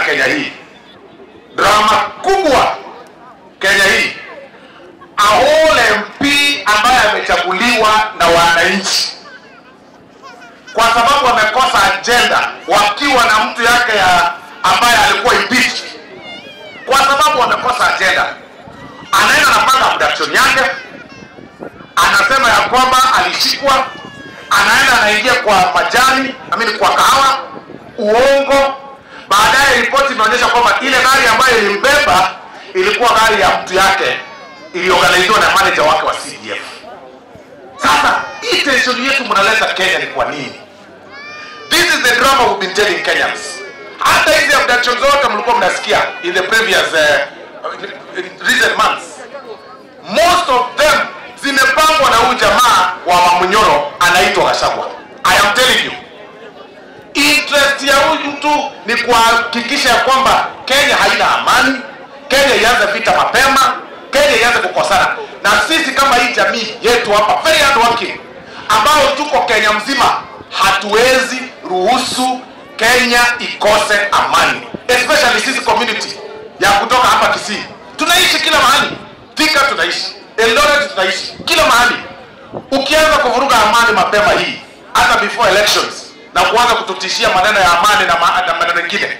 Kenya hii. Drama kubwa Kenya hii. A whole MP ambaye amechaguliwa na wananchi, kwa sababu wamekosa agenda, wakiwa na mtu yake ya ambaye alikuwa impeached, kwa sababu wamekosa agenda, anaenda anapanga abduction yake, anasema ya kwamba alishikwa, anaenda anaingia kwa majani, kwa kahawa, uongo. Baadaye ripoti imeonyesha kwamba ile gari ambayo ilimbeba ilikuwa gari ya mtu yake, iliorganiziwa na manager wake wa CDF. Sasa hii tension yetu mnaleta Kenya ni kwa nini? This is the drama we've been telling Kenyans. Hata hizi abductions zote mlikuwa mnasikia in the previous recent months, most of them zimepangwa na huyu jamaa wa Wamunyoro anaitwa Gachagua. I am telling you, interest ya huyu mtu ni kuhakikisha kwamba Kenya haina amani, Kenya ianze vita mapema, Kenya ianze kukosana. Na sisi kama hii jamii yetu hapa very hard working, ambao tuko Kenya mzima, hatuwezi ruhusu Kenya ikose amani. Especially sisi community ya kutoka hapa Kisii. Tunaishi kila mahali. Thika tunaishi, Eldoret tunaishi, kila mahali. Ukianza kuvuruga amani mapema hii, hata before elections, na kuanza kututishia maneno ya amani na maneno mengine,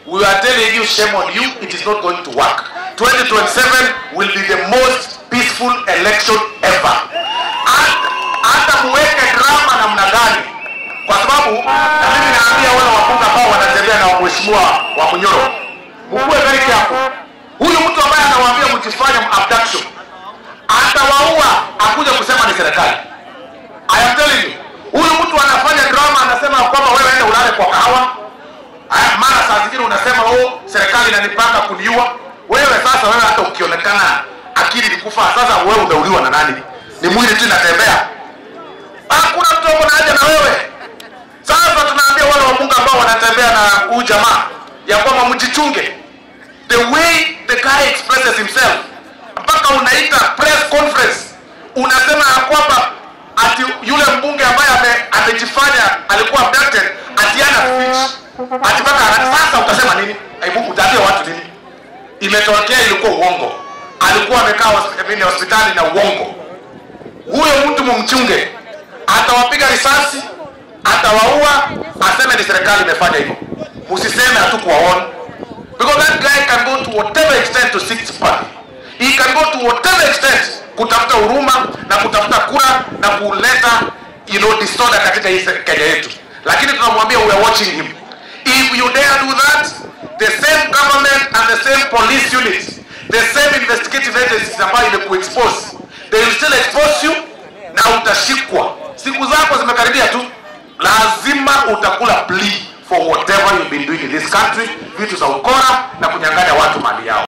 we are telling you, shame on you, it is not going to work. 2027 will be the most peaceful election ever. Hata muweke drama namna gani, kwa sababu na mimi naambia wale wabunge ambao wanatembea na mheshimiwa Wamunyoro, mkuwe very careful. Huyu mtu ambaye anawaambia mjifanye abduction, atawaua akuja kusema ni serikali. I am telling you, huyu mtu anafanya drama, anasema kwamba wewe enda ulale kwa kahawa. Mara saa zingine unasema oh, serikali inanipanga kuniua. Wewe sasa, wewe hata ukionekana akili ilikufa, sasa wewe umeuliwa na nani? Ni mwili tu inatembea. Hakuna mtu ambaye anaja na wewe. Sasa tunaambia wale wabunge ambao wanatembea na huyu jamaa ya kwamba mjichunge. The way the guy expresses himself, mpaka unaita press conference unasema ya kwamba ati yule mbunge ambaye amejifanya alikuwa abducted ati ana speech, ati mpaka sasa utasema nini? Aibu, utaambia watu nini? Imetokea ilikuwa uongo, alikuwa amekaa hospitali na uongo. Huyo mtu mumchunge, atawapiga risasi, atawaua, aseme ni serikali imefanya hivyo. Msiseme hatukuwaona. Because that guy can go to whatever extent to seek sympathy. He can go to whatever extent kutafuta huruma na kutafuta kura na kuleta disorder katika hii Kenya yetu. Lakini tunamwambia we are watching him. If you dare do that, the same government and the same police units, the same investigative agencies ambayo imekuexpose, they will still expose you na utashikwa. Siku zako zimekaribia tu, lazima utakula plea for whatever you've been doing in this country, vitu za ukora na kunyang'anya watu mali yao.